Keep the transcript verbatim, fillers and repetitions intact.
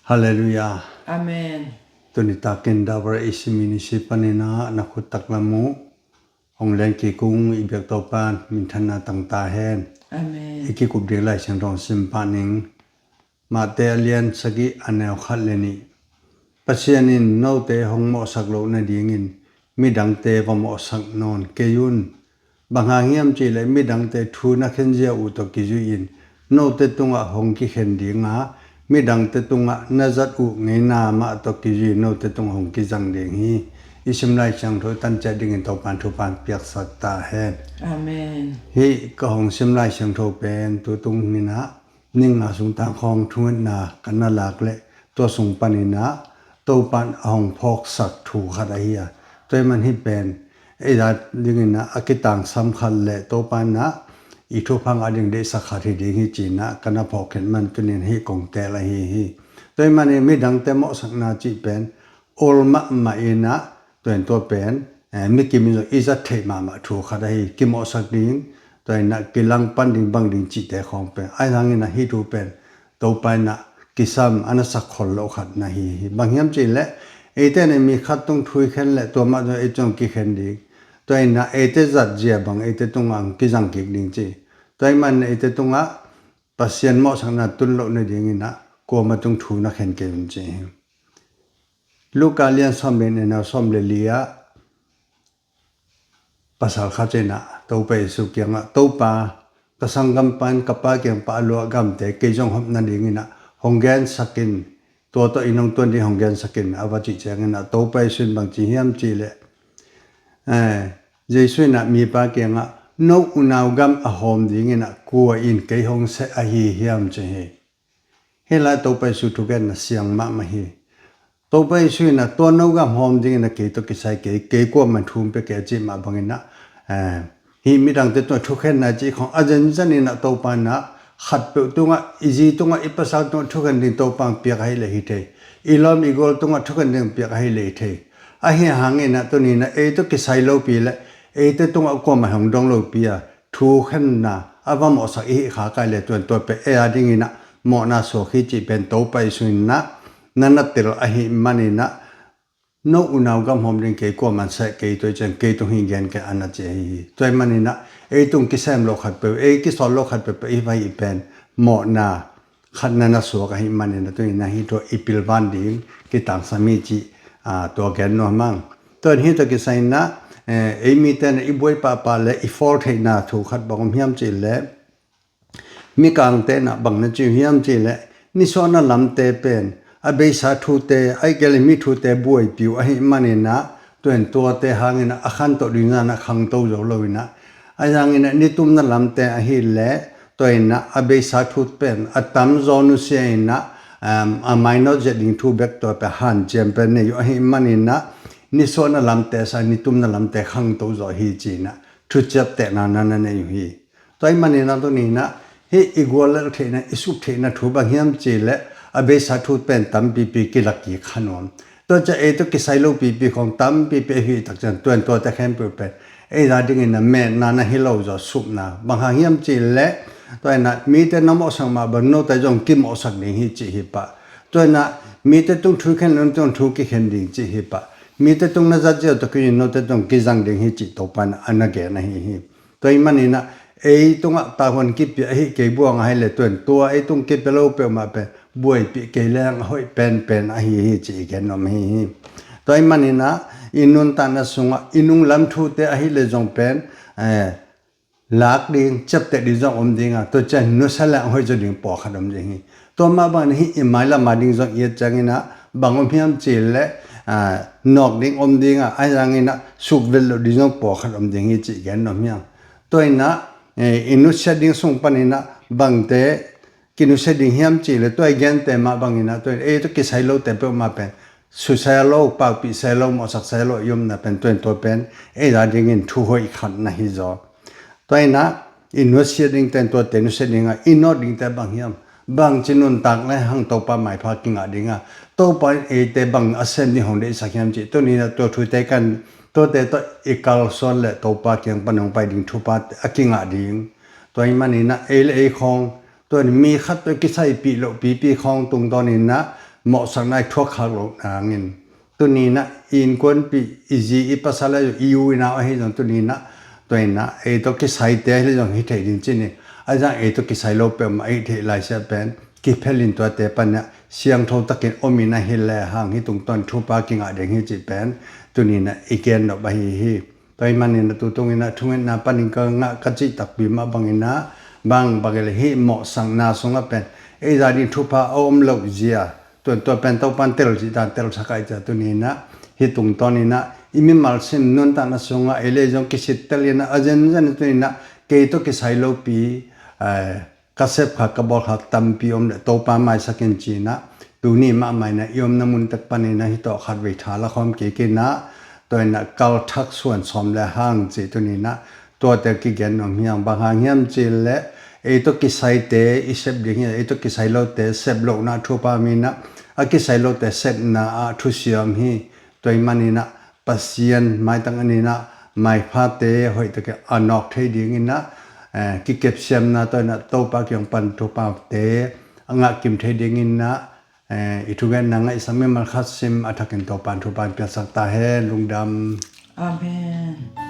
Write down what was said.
Halleluiah. Amen. Tuni takin Double A C Ministry panin ah na khut taklam uh hong len kik ung. I biak Topa'n minthanna tang ta hen. Amen. I kikup ding Lai Siangtho sim pah ning. Matthai a lian sagih a neu khat le nih. Pasian in note hong mawhsak loh nadingin midangte va mawhsak nawn kei un. Bang hang hiam cih leh midangte thu na khenzia uh tawh kizuihin note tungah hong kikhen ding a, midangte tungah na zat uh ngeina mah tawh kizuihin note tungah hong kizang ding hi. I sim Lai Siangtho tan ciat dingin Topa'n thupha piaksak ta hen. Amen. Hih ka hong sim Lai Siangtho pen tu tung ni-in ah ning nga sung tang khawng thungetna ka na lak leh tua sung panin ah Topa'n a hong phawksak thu khat ahi a, tua ahih man hih pen ei zat dingin ah a kitangsam khat leh Topa'n ah i thupha ngah ding deihsak khat hi ding hi ci-in ah ka na phawk khin man tuni-in hih kong teel ahi hi. Tua ahih manin midangte mawhsakna cih pen ol mahmah in ah, tua in tua pen, eh, mi kim in zong i zat theih mahmah thu khat ahi. Kimawhsak ding, tua in ah kilangpan ding bang ding cihte khawng pen, ahi hangin ah hih thu pen Topa in ah kisam a na sak khol loh khat na hi hi. Bang hiam cih leh eite in mi khat tung thu i khen leh tua mah zong ei tungah kikhen ding, tua in ah eite zat zia bang eite tungah kizang kik ding ci. Tua ahih manin eite tungah Pasian mawhsakna tun loh nadingin ah kuamah tung thu na khen kei un ci hi. Luka lian sawm le nih, a neu sawm le li ah pasal khat in ah Topa Jesu kiangah, "Topa, ka sanggampa in ka pa kiang pan a luah gamte kei zong hawm nadingin ah hong gensak in, tua tawh inn hong tuan ding hong gensak in," a va cih ciangin ah Topa Jesu in bang ci hiam cih leh, eh, Jesu in ah mipa kiangah, "No unau gam a hawm dingin ah kua in kei hong seh ahi hiam?" ci hi. Hih lai Topa Jesu thugenna siang mahmah hi. Topa Jesu in ah tua no gam hawm dingin ah kei tawh kisai kei, kei kuamah thu hong pia kei a cih mah bangin ah, eh, hih midangte tungah thukhenna cih khawng a zenzen in ah Topa in ah khatpeuh tungah, i zi tungah, i pasal tungah thukhen ding Topa hong piak ahih leh hi thei. I lawm i gual tungah thukhen ding hong piak ahih leh hi thei. Ahi hangin ah tuni-in ah ei tawh kisai lopi leh eite tungah kuamah hong dong lopi a thukhenna a va mawhsak i hih kha kei leh tua in tua pen ei a dingin ah mawhna suak hi cih pen Topa Jesu in ah na na tel ahih manin ah, "No unau gam hawm ding kei kuamah hong seh kei, tua ciang kei tung hi gen kei," a na ci ahi hi. Tua ahih manin ah ei tung kisem loh khatpeuh, ei kisawl loh khatpeuh pen i va hih pen mawhna khat na na suak ahih manin ah tuni-in ah hih thu i pilvan ding kitangsam hi cih, ah, tua gen nuam ing. Tua in hih tawh kisai in ah, eh, ei mite in ah i buai pahpah leh i fawl theihna thu khat bang om hiam cih leh, mikangte in ah bang na ci uh hiam cih leh, nisuahna lamte pen a beisa thute, ahih kei leh mi thute buaipi uh ahih manin ah, tua in tuate hangin ah a khantoh ding zah in ah khangto zo lo in ah, ahi zongin ah nitumna lamte ahih leh, tua in ah a beisa thu pen a tamzaw nusia in ah, um, a mainawt ziah ding thu bek tua pen hanciam pen nei uh ahih manin ah, nisuahna lamte sang nitumna lamte khangto zo hi ci-in ah thu ciaptehna na na nei uh hi. Tua ahih manin ah tuni-in ah hih i guallelh theihna, i suk theihna thu bang hiam cih leh a beisa thu pen tampipi kila kik kha nuam. Tua ciang ei tawh kisai lopipi khawng tampipi ahih tak ciang tua in tuate khempeuh pen ei zat dingin ah metna na hi lo zaw, supna. Bang hang hiam cih leh, tua in ah mite na mawhsak mah bang note zong kimawhsak ding hi cih hi pah. Tua in ah mite tung thu khen leh note tung thu kikhen ding cih hi pah. Mite tung na zat zia uh tawh kizuihin note tung kizang ding hi cih Topa in ah a na gen ahi hi. Tua ahih manin ah ei tungah tavuan kipia ahih kei buang ahih leh tua in tua ei tung kipia lo peuhmah pen buaipih kei leng a hoih penpen ahi hi cih i gen nuam ahi hi. Tua ahih manin ah i nuntakna sungah i nunglam thute ahih leh zong pen, eh, lak ding, ciapteh ding zong om ding a, tua ciang nusia leng a hoih zaw ding pawlkhat om ding hi. Tua mah bangin hih i mailam a ding zong i et ciangin ah bang om hiam cih leh, ah, nawk ding om ding a, ahi zongin ah sukvet loh ding zong pawlkhat om ding hi cih gen nuam ing. Tua in ah, eh, i nusia ding sung panin ah bangte kinusia ding hiam cih leh tua i gente mah bangin ah tua in ei tawh kisai lote peuhmah pen susia lo, pakpihsia lo, mawhsaksia lo i omna pen tua in tua pen ei zat dingin thu hoih khat na hi zaw. Tua in ah i nusia dingte in tuate nusia ding a, i nawt dingte bang hiam? Bangci nuntak lehang Topa maipha kingah ding a, Topa in eite bang a sem ding hong deihsak hiam cih tuni-in ah tua thute kan, tuate tawh i kalsuan leh Topa kiang pan hong pai ding thupha a kingah ding. Tua ahih manin ah ei leh ei khawng, tua in mi khat tawh kisaipih loh pipi khawng tungtawnin ah mawhsakna i thuak khak loh nangin, tuni in ah i innkuanpih, i zi, i pasal ahi zong, i u i nau ahi zong, tuni in ah tua in ah ei tawh kisaite ahi zong hi thei ding ci ni. Ahi zong ei tawh kisai lo peuhmah i theih laisiah pen kiphelin tuate pan ah siangtho takin om in ah hi lehang hih tungtawn thupha kingah ding hi cih pen tuni in ah i gen nop ahi hi. Tua ahih manin ah tu tungin ah thungetna panin ka ngah ka cih takpi mah bangin ah, bang bang le hih mawhsakna sungah pen ei za ding thupha a om loh zia, tuan tua pen Topan tel cih dan telsak ai cia tuni in ah hih tungtawn in ah i mimal sim nuntakna sungah ei le zong kisittel in ah a zenzen tuni in ah kei tawh kisai lopi, eh, ka sep kha, ka bawl kha tampi om le Topa maisak in ci in ah, tuni mahmah in ah i omna mun tek panin ah hih tawh khatvei tha la khawm kik in ah, tua in ah kal thak suan sawm le hang ci tuni in ah, tuate kigen nuam hi hang. Bang hang hiam cih leh ei tawh kisaite i sep ding hi, ei tawh kisai lote sep lohna thupha om in ah, a kisai lote sepna ah thusia om hi. Tua ahih manin ah Pasian maitang in ah maiphate hoih takin a nawk thei ding in ah, eh, kikepsiamna, tua in ah Topa kiang pan thuphate a ngah kim thei ding in ah, eh, i thugenna ngaihsak mimal khat sim a thakin Topan thupha piaksak ta hen. Lungdam. Amen.